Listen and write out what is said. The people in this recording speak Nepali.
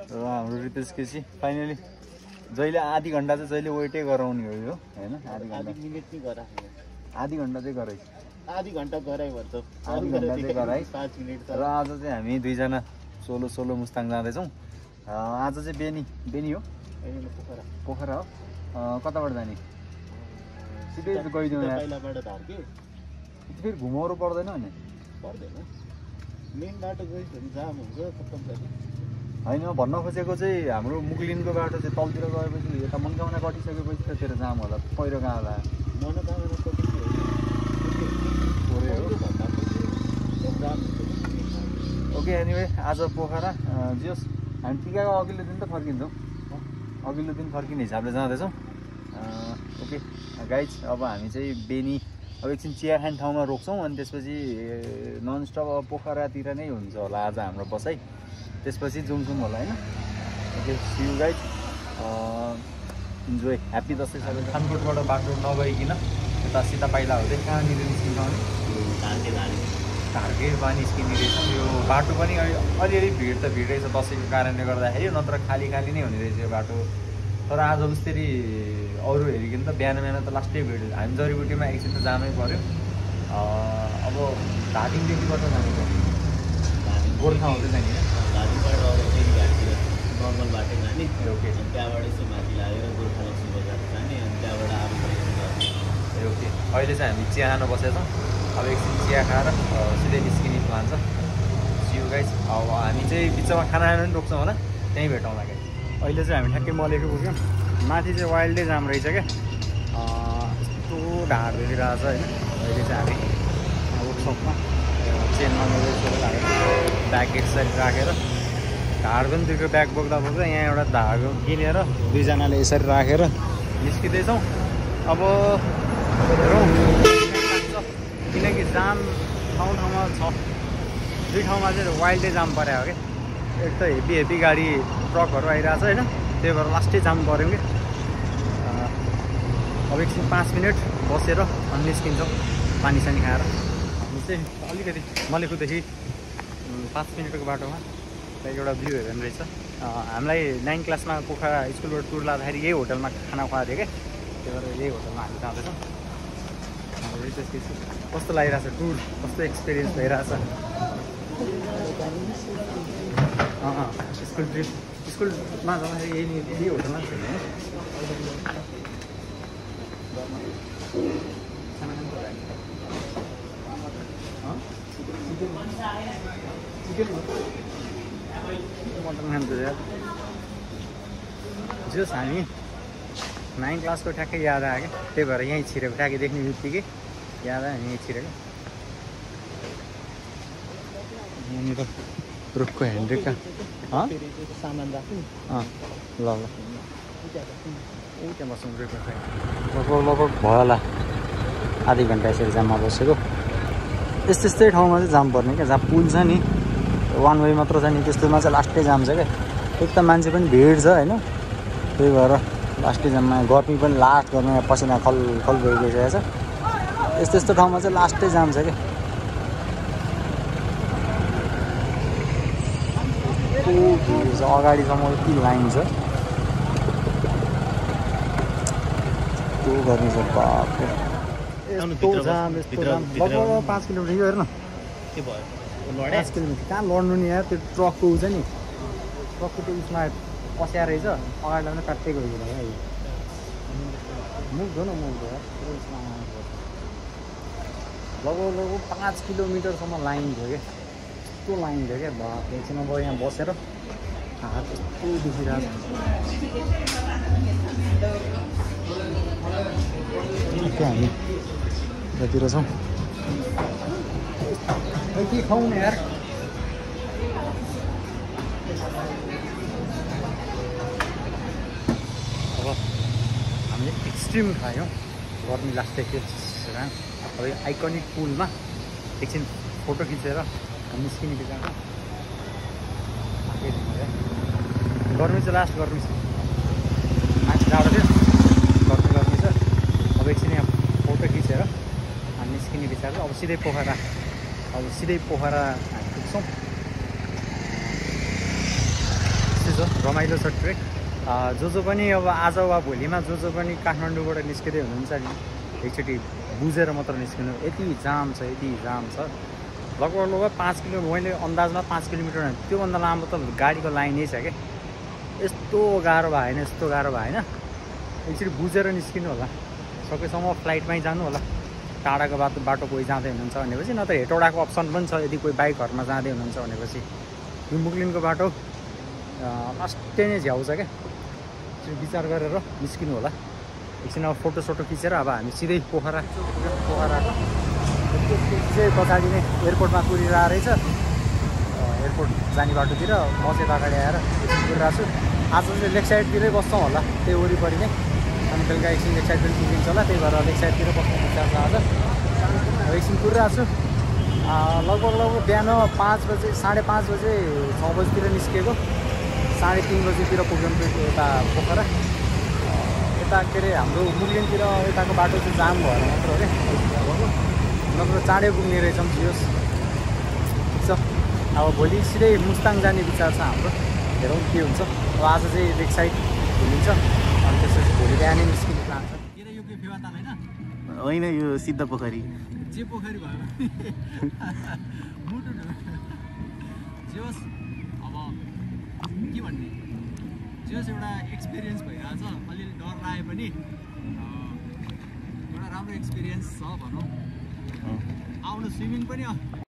र हाम्रो रितेश केसी फाइनली जहिले आधी घन्टा चाहिँ जहिले वेटै गराउने हो यो हैन आधी घन्टा चाहिँ गराइ आधी घन्टा गराइ भन्छ आधी घन्टा चाहिँ गराइ 5 मिनेट र आज चाहिँ हामी दुईजना सोलो मुस्ताङ जाँदैछौँ आज चाहिँ बेनी हो पोखरा हो कताबाट जाने सिधै गइदिउँ यार पहिलाबाट धार्के फेरि घुमाउनु पर्दैन नि पर्दैन मेन बाटो गइस भने जाम हुन्छ खत्तम छ हैन भन्न खोजेको चाहिँ हाम्रो मुक्लिनको बाटो चाहिँ तलतिर गएपछि यता मनकामना कटिसकेपछि त तेरो जाम होला पहिरो कहाँ होला मनकामना कति ओके एनिवे आज पोखरा जियोस् हामी टिकाको अघिल्लो दिन त फर्किन्छौँ अघिल्लो दिन फर्किने हिसाबले जाँदैछौँ ओके गाइज अब हामी चाहिँ बेनी अब एकछिन चिया खाने ठाउँमा रोक्छौँ अनि त्यसपछि ननस्टप अब पोखरातिर नै हुन्छ होला आज हाम्रो बसाइ त्यसपछि जाउँ होला होइन okay see you guys enjoy happy Dashain सबै खानकोटबाट बाटो नगइकन यता सीता पाइला हुँदै कहाँनिर निस्किन्छ ढार्केमा निस्किने रहेछ यो बाटो पनि अलिअलि भिड त भिड रहेछ दसैँको कारणले गर्दाखेरि नत्र खाली नै हुने रहेछ यो बाटो तर आज उस्तै अरू हेरिकन त बिहान त लास्टै भिड हामी जडीबुटीमा एकछिन त जानै पर्यो अब धादिङदेखिबाट जानु पर्यो गोर्खा हुँदै जाने नर्मल बाटो जाने ओके त्यहाँबाट चाहिँ माथि लागेर गोर्खा लक्ष्मी बजार जाने अनि त्यहाँबाट आलु ओके अहिले चाहिँ हामी चिया खान बसेका छौँ अब एकछिन चिया खाएर सिधै निस्किने प्लान छ सियु गाइज अब हामी चाहिँ बिचमा खाना खान पनि रोक्छौँ होला त्यहीँ भेटौँला गाइज अहिले चाहिँ हामी ठ्याक्कै मलेको पुग्यौँ माथि चाहिँ वाइल्डै जाम रहेछ क्या यस्तो ढाड देखिरहेको छ होइन अहिले चाहिँ हामी वर्कसपमा चेनमा ब्याग यसरी राखेर ढाड पनि दुईको ब्याग बोक्दा यहाँ एउटा धागो किनेर दुईजनाले यसरी राखेर निस्किँदैछौँ अब किनकि जाम ठाउँमा छ दुई ठाउँमा चाहिँ वाइल्डै जाम पऱ्यो हो क्या एक त हेभी गाडी ट्रकहरू आइरहेको छ होइन त्यही भएर लास्टै जाम पऱ्यौँ कि अब एकछिन 5 मिनट बसेर अनि निस्किन्छौँ पानी खाएर हामी चाहिँ अलिकति मलेकुदेखि 5 मिनटको बाटोमा एउटा भ्यू हेर्नु रहेछ हामीलाई 9 क्लासमा पोखरा स्कुलबाट टुर लाँदाखेरि यही होटलमा खाना खुवाएको थियो क्या त्यही भएर यही होटलमा हामी जाँदैछौँ त्यसपछि कस्तो लागिरहेछ टुर कस्तो एक्सपिरियन्स भइरहेछ स्कुल ट्रिप स्कुलमा जाँदाखेरि यही होटलमा छैन मटन खान्छ जस हामी 9 क्लासको ठ्याक्कै याद आयो क्या त्यही भएर यहीँ छिरेको ठ्याक्कै देख्ने बित्तिकै याद आयो यहीँ छिरेको यहाँनिर रुखको ह्यान्ड्रेकका सामान राख्नु ल त्यहाँ बस्नु लगभग भयो होला आधी घन्टा यसरी जाममा बसेको यस्तै ठाउँमा चाहिँ जाम पर्ने क्या जहाँ पुल छ नि वान वे मात्र छ नि त्यस्तोमा चाहिँ लास्टै जाम छ क्या एक त मान्छे पनि भिड छ होइन त्यही भएर लास्टै जाममा गर्मी पनि लास्ट गर्मी पसिना खल गइसकेको छ यस्तो ठाउँमा चाहिँ लास्टै जाम छ क्या अगाडिसम्म यति लाइन छ त्यो गर्ने छ बापरे यस्तो जाम लगभग 5 किलोमिटर यो हेर न के भयो 5 किलोमिटर कहाँ लड्नु नि यार त्यो ट्रकको उ छ नि ट्रकको त्यो उसमा पस्या रहेछ अगाडि पनि काट्दै गयो मुग्दो न मुग्दो लगभग 5 किलोमिटरसम्म लाइन थियो क्या यस्तो लाइन थियो क्या बाप एकछिन अब यहाँ बसेर हात यस्तो दुखिरहेको छ हामी यतातिर छौँ के खाउँ यार अब हामीले एक्सट्रिम खायौँ गर्मी लाग्थ्यो के अब यो आइकनिक पुलमा एकछिन फोटो खिचेर निस्किने बित्तिकै गर्मी चाहिँ लास्ट गर्मी छ मान्छे जाडो थियो गर्मी छ अब एकछिन यहाँ फोटो खिचेर हामी निस्किने विचार छ अब सिधै पोखरा हामी पुग्छौँ चिज हो, रमाइलो छ ट्रेक। जो पनि अब आज वा भोलिमा जो पनि काठमाडौँबाट निस्किँदै हुनुहुन्छ नि एकचोटि बुझेर मात्र निस्किनु। यति जाम छ, यति जाम छ, लगभग 5 किलोमिटर, मैले अन्दाजमा 5 किलोमिटर त्योभन्दा लामो त गाडीको लाइनै छ क्या। यस्तो गाह्रो भएन, यस्तो गाह्रो भएन। एकचोटि बुझेर निस्किनु होला, सकेसम्म फ्लाइटमै जानु होला। टाढाको बाटो कोही जाँदै हुनुहुन्छ भनेपछि, नत्र हेटौडाको अप्सन पनि छ यदि कोही बाइकहरूमा जाँदै हुनुहुन्छ भनेपछि। यो मुगलिनको बाटो लास्टै नै झ्याउ छ क्या। विचार गरेर निस्किनु होला। एकछिन अब फोटोसोटो खिचेर अब हामी सिधै पोखराको चाहिँ पछाडि नै एयरपोर्टमा कुरिरहेको रहेछ। एयरपोर्ट जाने बाटोतिर म चाहिँ अगाडि आएर एकछिन कुरिरहेको छु। आज चाहिँ लेक साइडतिरै बस्छौँ होला, त्यही वरिपरि नै। अनि बेलुका एकछिन लेक साइड पनि पुगिन्छ होला, त्यही भएर लेक साइडतिर बस्नु विचार छ आज। एकछिन कुरिरहेको छु। लगभग बिहान 5 बजे, 5:30 बजे, 6 बजीतिर निस्किएको, 3:30 बजीतिर पुग्यौँ यता पोखरा। यता के अरे हाम्रो मुगलिनतिर यताको बाटो चाहिँ जाम भएर मात्र हो अरे, नत्र चाँडै पुग्ने रहेछौँ। जियोस्, ठिक छ। अब भोलि सिधै मुस्ताङ जाने विचार छ हाम्रो, हेरौँ के हुन्छ। अब आज चाहिँ लेक साइड घुमिन्छ, अनि त्यसपछि भोलि बिहानै निस्किने प्लान छ। यो के फेवाताल होइन, यो सिद्ध पोखरी जे पोखरी भयो मुटु जियोस्। अब के भन्ने, जियोस् एउटा एक्सपिरियन्स भइरहेछ। अलिअलि डर लागे पनि एउटा राम्रो एक्सपिरियन्स छ भनौँ। आउनु स्विमिङ पनि